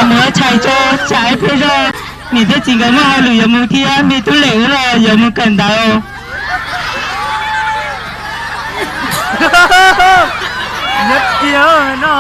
Mus ua tshais tso, tsam ib pliag zog niam thiab txiv nkawd muaj hauj lwm yuav mus thiab, me tub Lem wb los yuav mus kawm ntawv. Nyob tiag no.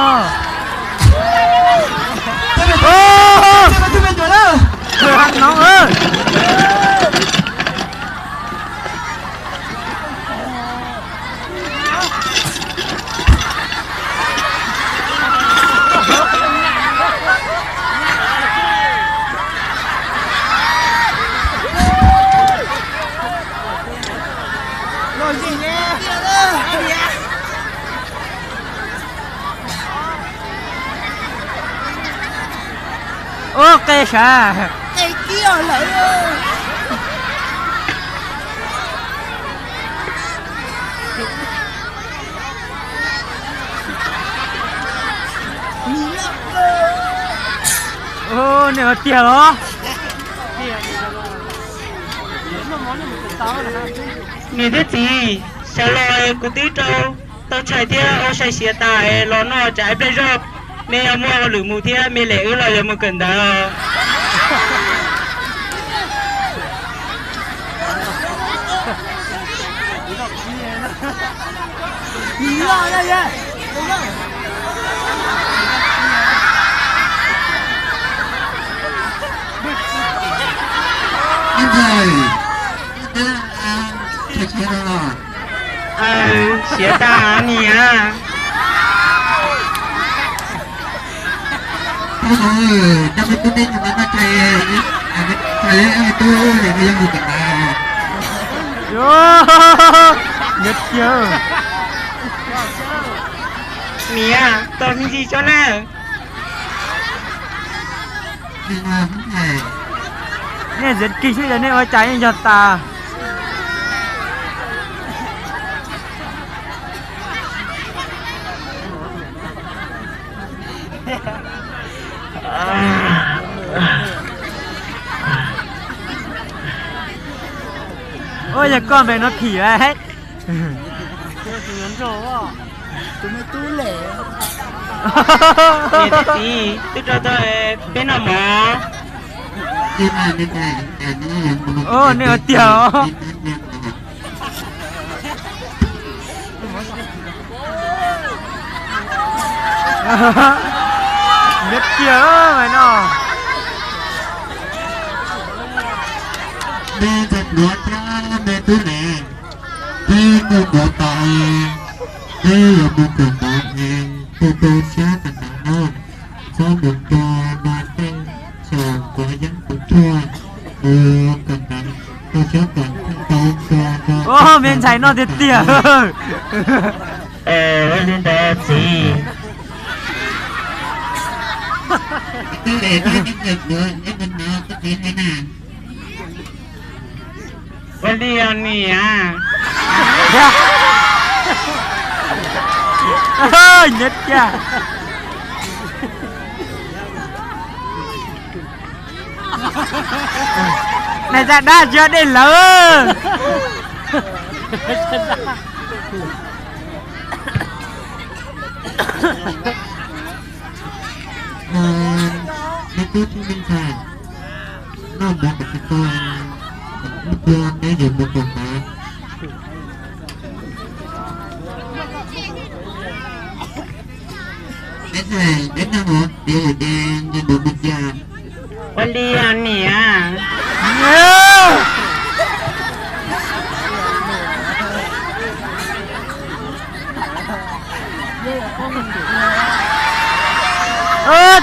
Ub, qe sav. Ub, nej ua tiag los? Niam thiab txiv, sawv los kuv twb rau tau tshais thiab ua sai siav tas los no, tsam ib pliag zog me yuav muaj hauj lwm mus thiab, me Lem wb los yuav mus kawm ntawv. Siav tas niam. Nyob tiag. Niam, tos me ntsis tso na. Nej ntxiv kis xwb yog nej ua cas yeej yog tas. Ua yog koj npe no Thim a. Niam thiab txiv, twb rau tau peb noj mov. Nej ua tiag os. Nyob tiag mas no. Nej ntxhais Pluav thiab me tub Lem, peb mus ntawd tas, peb yuav mus kawm ntawv es tu tu siab kawm ntawv na, txhob mus nco no tej xyaum kuv yeeb kuv tshuaj, mus kawm ntawv tu siab kawm tau nco nco. Me ntxhais no tiag tiag. Ua li ntawd txiv. Ua li os niam. Nyob tiag. Nais zaj dab tsi dej lawm. Me tub tub me ntxhais, noj mov kom txog txog, ib pliag peb yuav mus kawm ntawv. Peb txhais peb noj mov tiav lawm ces nyias mus mus cas. Ua li os niam.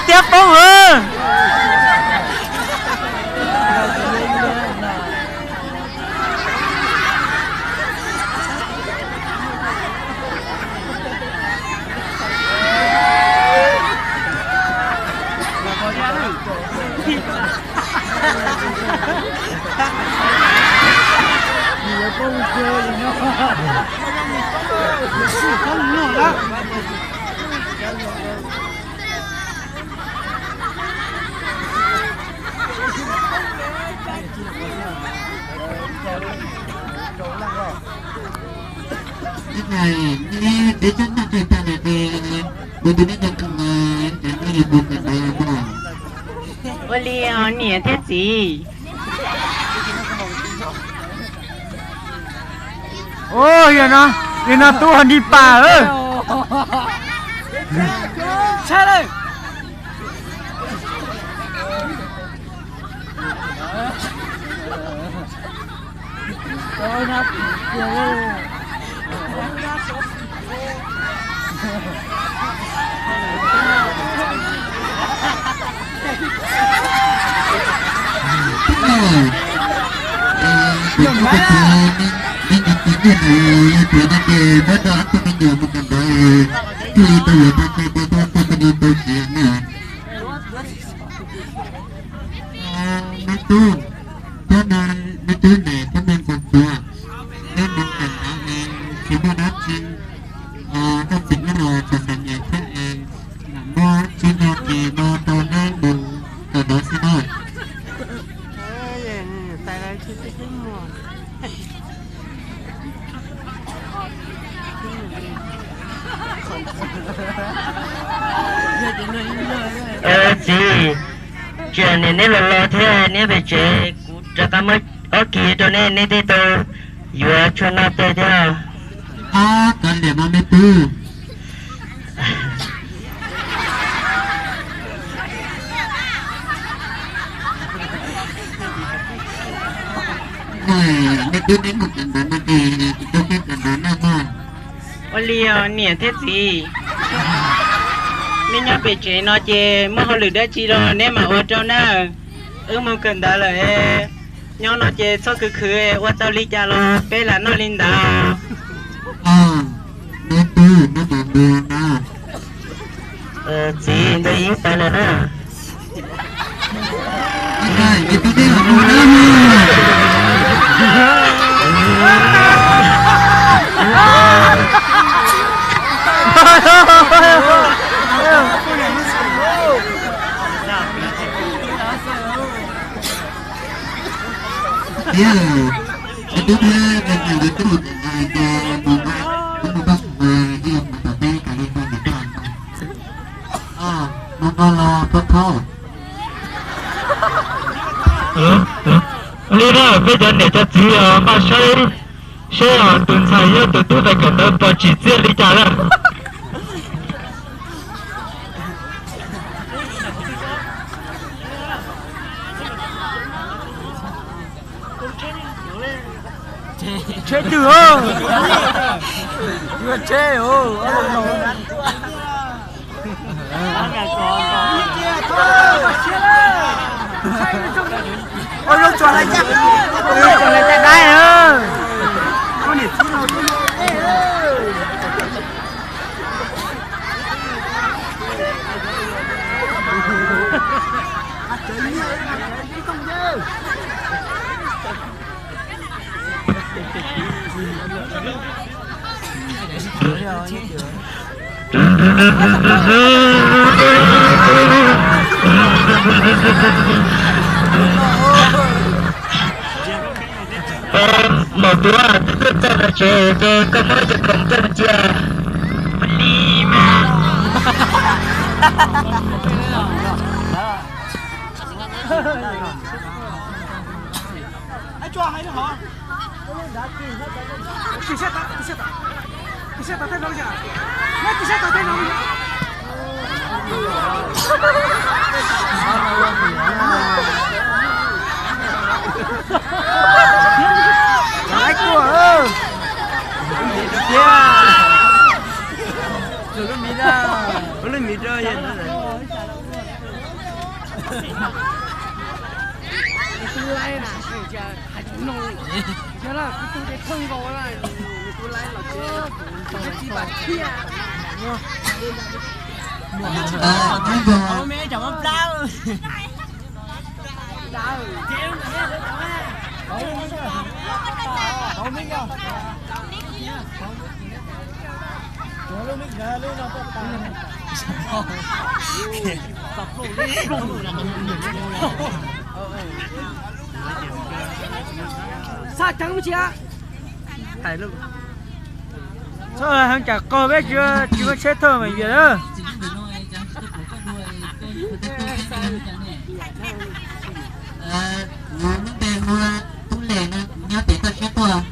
Tiab poob lawm. Ib pliag peb txhob noj tshais tag lawm ces kuv tus me nyuam kws no, ces nej yuav mus kawm ntawv mog. Ua li os niam thiab txiv. Ua li no, li no tub ho nrig pas. Me tub, koj no, me tub ne, koj me ntxhais tuag, neb mus kawm ntawv es tsis muaj dab tsi, koj txiv wb los txom txom nyem thiab es muab tsib nyuag kis no rau neb mus kawm ntawv xwb na. Txiv, tsis niam neb los los thiab neb pem tsev, kuv rov qab muab ob kis rau neb, neb thiaj tau yuav tshuaj noj tej thiab. Ab, kav liam mas me tub. Me tub, neb mus kawm ntawv no ces kuv coj koj kawm ntawv no mog. Ua li os niam thiab txiv, neb nyob pem tsev no ces muaj hauj lwm dab tsi los neb mam ua rau na. Wb mus kawm ntawv lawm, nyob no ces txhob khwv khwv, ua tau li cas los peb lam noj li ntawd. Neb tub, neb mam mus na. Txiv, ntuj ib tag lawm na. Tiag, es tub thiab me nyuam yuav tuaj mus tom ntej, mus mus mus mus mus mus mus tom teb kav liam mus tom teb. Mus no los pab thaub. Li na, peb cov niam cov txiv npaj saib seb tus ntxhais thiab tus tub tais kawm ntawv puas tsim txiaj li cas lawm. Tsheb twg? Yuav tsheb. Ua lub tsuas lawv caj, lub tsuas lawv caj dab. Maum tuav, twb tuaj txog tom tsev ces koj muab cov khoom coj mus cia. Xa ceev mus cia. Txhob heev tsam qaug peb tsis muaj tsheb thauj mas yog lawm. Kuv lub npe hu Tub Lem no, kuv nyob pem toj siab tuaj.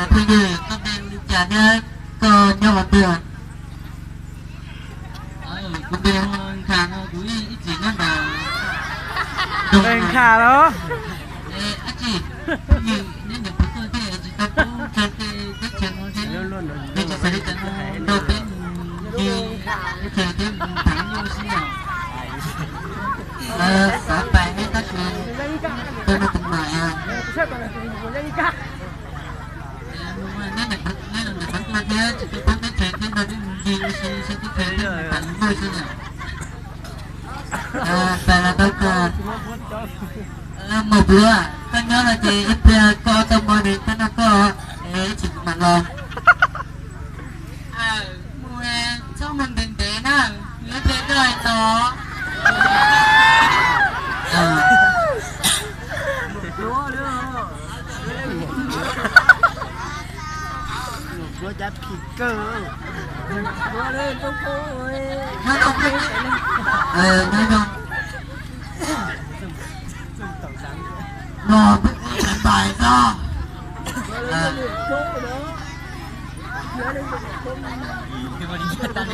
Phooj ywg, koj npe hu li cas thiab koj nyob qhov twg? Kuv npe hu Nkha no, kuv ib txwm nyob ntawm Nkha los. Dab tsi, phooj ywg, neb niam pog tuaj thiaj tsis tau pub tso tej teb chaws no thiab, neb tsis xav li cas no nrog peb mus ncig teb chaws thiab mus tham nyuj xwb yom. Xav pais thiab tab sis tej no tus mam neb niam pog tuaj thiab tsis tau pub teb chaws thiab nrog peb mus ncig ua si saib teb chaws thiab mus tham nyuj xwb yom. Pais los tau kawg. Mus pluav, koj nyob no ces ib pliag koj tau mo nws koj noj koj, ib tsam kuv mam los. Mus, txhob mus ntev ntev na, ib pliag koj los. Pluav cab phim kawg. No pais txog. Tab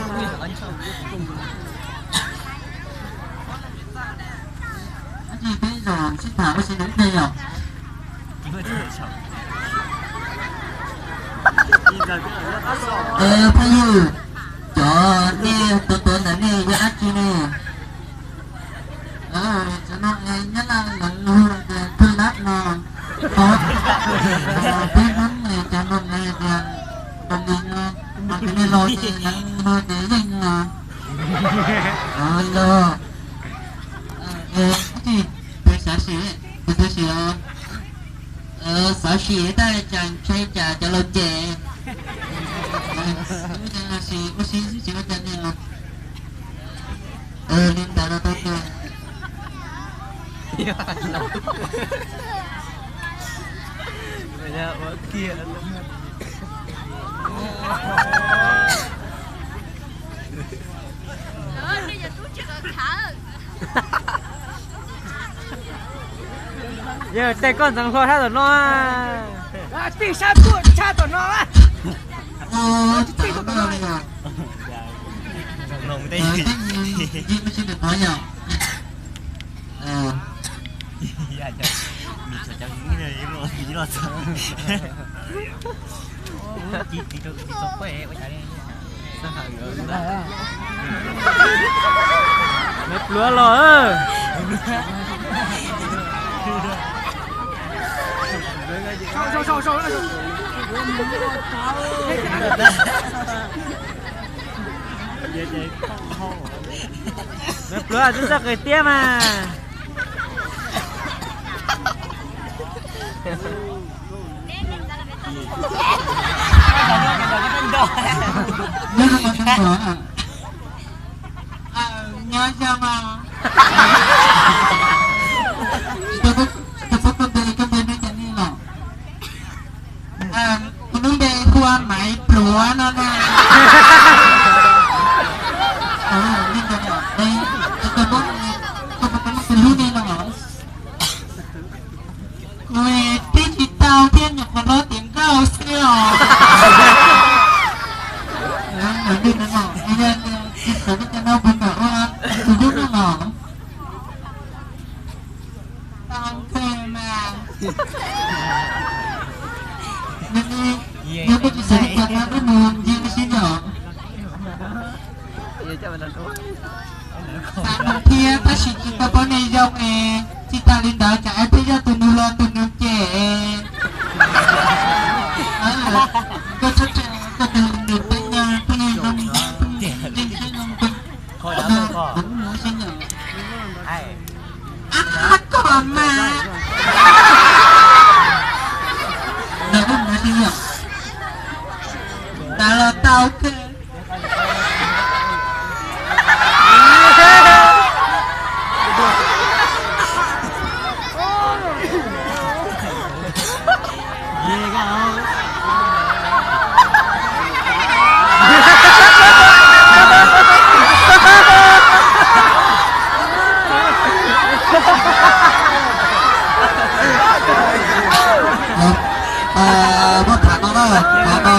sis peb zaum sib tham ua si ib pliag yom. Phooj ywg, cov nej tuav tuav ntawm nej yog dab tsi ne? Cov no Nyab Laj lawv hu tias thwj lab no, peb Hmoob cov no tias dab li no, mas cov nej los ces lawv hu tias yeej no. Los, tab sis kuv xav sim, kuv xav sim, xav sim tab sis ntshai cas cov laus cem. Ua si xwb tsis ua cas li os. Li ntawd los tau kawg. Yog tes koj ntxeev hlo sab tom no. Tij sab tuaj tshaj tom no. Tij tuaj tom no. Pluav los. Pluav twb txoj qis tiab mas. Nyob zoo mas, koj npe, koj npe ne, cas nej los? Kuv lub npe hu ua Maiv Pluav no na. Koj puas muaj tus hlub nej no? Kuv twb tsis tau thiab, nyuam qhuav hlob tiav nkauj xwb os. Tsis xav li cas no, puas kam ua tus hlub no los? Tau kawg mas. Yog koj tsis xav li cas no, wb mus ncig ua si yom. Xav mus thiab tab sis tsis tau pom nej zoo es tsis tas li ntawd tsam peb yog tus nus los tus nus cem. Koj txhob tso koj tus nus peb yog peb zoo, peb zoo, peb zoo. Koj mas. Ntawd los tau kawg.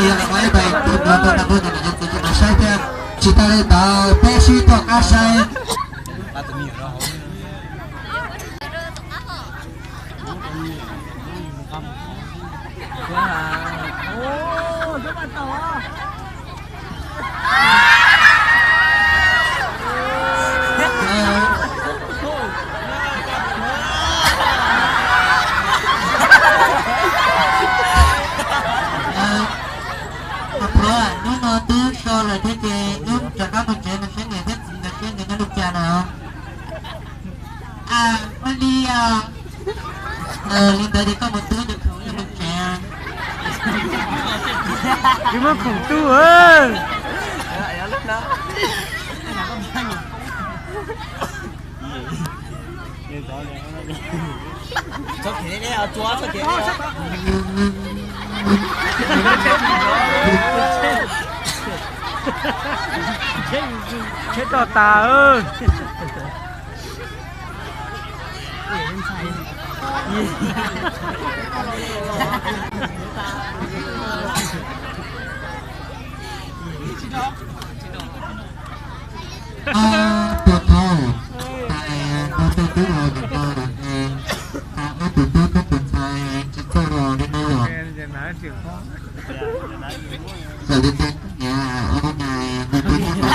Yog li muaj ib tais tus nrog rau tag nrho cov niam cov txiv tsis tau saib thiab, tsis tas li ntawd peb sib toj qab saib. Hnub no twb so lawm thiab ces wb rov qab mus tsev mus saib niam thiab txiv nkawd seb nkawd nyob li cas na. A, ua li os. Li ntawd ces koj mus twb tus khoom mus tsev. Twb muab khoom tub. Tsheb to tas. Tuaj thaub, tais no tej tub los tus no los es, ob tug tub thiab tus ntxhais tsis txawj los li no los. Txawm li ntawd niam ua li na, nws twb muab ntawd.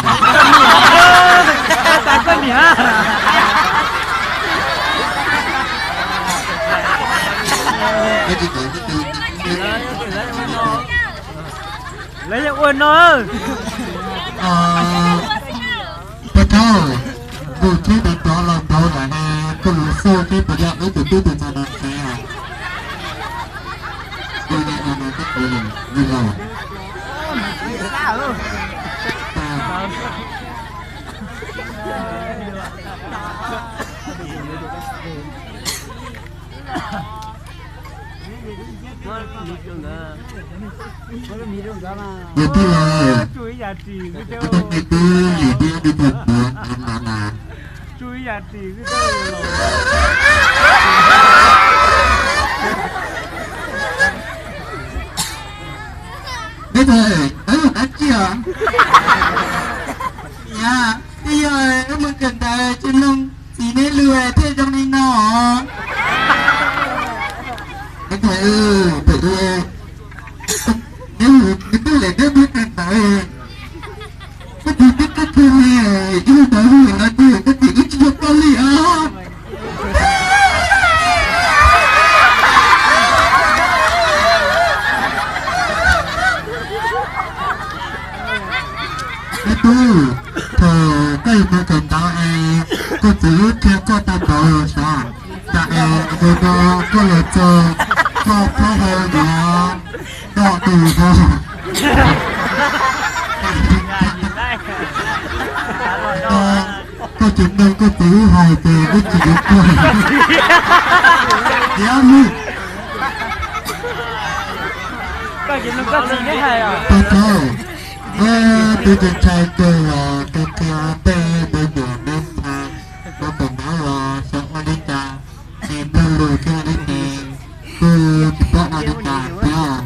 Lawv yog ua no. Peb thaub, kuv thiab tus tod los ntaus lawm na, koj mus xauj seb puas yog wb tus tub tus ntxhais no tsev. Yog tij laug, kuv tau me tub yim tib di tug puav no na. Neb tug, neb yog dab tsi os? Niam, twb yog wb mus kawm ntawv tsis mloog txiv neb lus thiaj zoo li no. Neb tug, pem neb, neb twb lawm neb mus kawm ntawv, koj txiv twb koj tug li, ib hnub ntawd hu lawm no ces koj txiv wb tsis yog koj li os. Neb tub, thaum koj yuav mus kawm ntawv es koj txiv wb qhia koj tau ntawv sav, tas es hnub no koj los txog koj pab hau yuav noj tus no. Koj tsis mloog koj txiv wb hais ces wb tsis yuav koj. Tiav lwj. Koj tsis mloog koj txiv neb hais os. Pab thaub, wb tus ntxhais kawg los tus qhia tej ntawv nyuam ntawv ntxhais, ua tus ntawd los xyov ua li cas, es mloog lus thiaj li ces kuj tsis paub ua li cas thiab.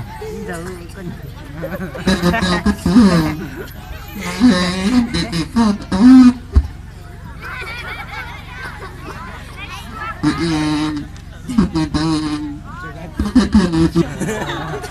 Koj txiv, nws ces koj tub. Tus ntawd, tus ntawd,